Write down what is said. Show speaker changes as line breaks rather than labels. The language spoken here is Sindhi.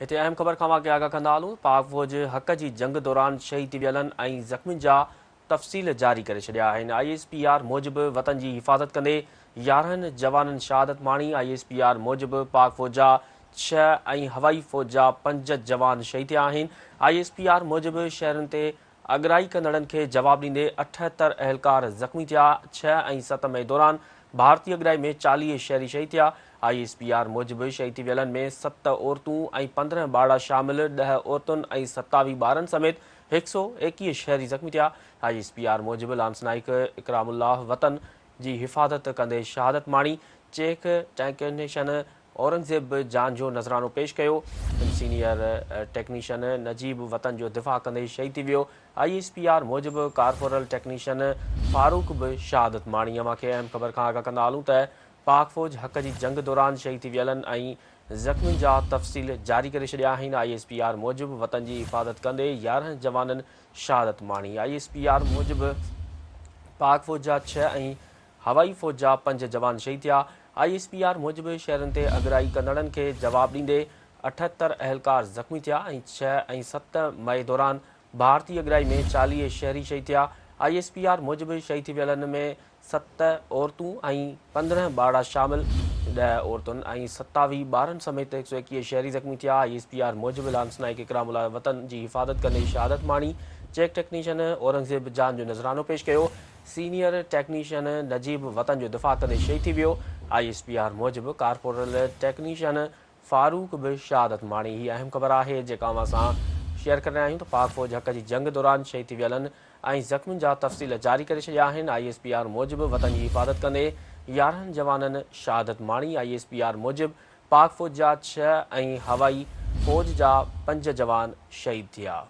هتي اهم خبر کان اوهان کي آگاهه ڪندا هلون، پاڪ فوج حق جي جنگ دوران شهيد ٿي ويلن ۽ زخمين جا تفصيل جاري ڪري ڇڏيا آهن. I S P R موجب وطن جي حفاظت ڪندي 11 جوانن شهادت ماڻي. I S P R موجب پاڪ فوج جا ڇهه ۽ هوائي فوج جا پنج جوان شهيد ٿيا آهن. I S P R موجب شهرن تي اڳرائي ڪندڙن کي جواب ڏيندي 78 اهلڪار زخمي ٿيا، 6 ۽ 7 مئي دوران ڀارتي اڳرائي ۾ 40 شهري شهيد ٿيا، I S P R موجب شهيد ٿي ويلن ۾ ست عورتون ۽ 15 ٻارڙا شامل، 10 عورتن ۽ 27 ٻارن سميت 121 شهري زخمي ٿيا، I S P R موجب لانس نائيڪ اڪرام الله وطن جي حفاظت ڪندي شهادت ماڻي، چيف ٽيڪنيشن اورنگزيب به جان جو نذرانو پيش ڪيو، سينيئر ٽيڪنيشن نجيب وطن جو دفاع ڪندي شهيد ٿي ويو، I S P R موجب ڪارپورل ٽيڪنيشن فاروق به شهادت ماڻي. اوهان کي اهم خبر کان آگاهه ڪندا هلون ته پاڪ فوج حق جي جنگ دوران شهيد ٿي ويلن ۽ زخمين جا تفصيل جاري ڪري ڇڏيا آهن، I S P R موجب وطن جي حفاظت ڪندي 11 جوانن شهادت ماڻي، I S P R موجب پاڪ فوج جا ڇهه ۽ هوائي فوج جا پنج جوان شهيد ٿيا. I S P R موجب شهرن تي اڳرائي ڪندڙن کي جواب ڏيندي 78 اهلڪار زخمي ٿيا ۽ 6 ۽ 7 مئي دوران ڀارتي اڳرائي ۾ 40 شهري شهيد ٿيا. I S P R موجب شهيد ٿي ويلن ۾ ست عورتون ۽ 15 ٻارڙا شامل، 10 عورتن ۽ 27 ٻارن سميت 121 شهري زخمي ٿيا. I S P R موجب لانس نائيڪ اڪرام الله وطن جي حفاظت ڪندي شهادت ماڻي، چيف ٽيڪنيشن اورنگزيب جان جو نذرانو پيش ڪيو. سينيئر ٽيڪنيشن نجيب وطن جو دفاع ڪندي شهيد ٿي ويو. I S P R موجب ڪارپورل ٽيڪنيشن فاروق به شهادت ماڻي. هي اهم خبر آهي جيڪا اوهان سان شيئر ڪري رهيا آهيون ته پاڪ فوج حق جي جنگ دوران شهيد ٿي ويلن ۽ زخمين جا تفصيل جاري ڪري ڇڏيا آهن. I S P R موجب وطن جي حفاظت ڪندي 11 جوانن شهادت ماڻي. I S P R موجب پاڪ فوج جا ڇهه ۽ هوائي فوج جا پنج جوان شهيد ٿيا.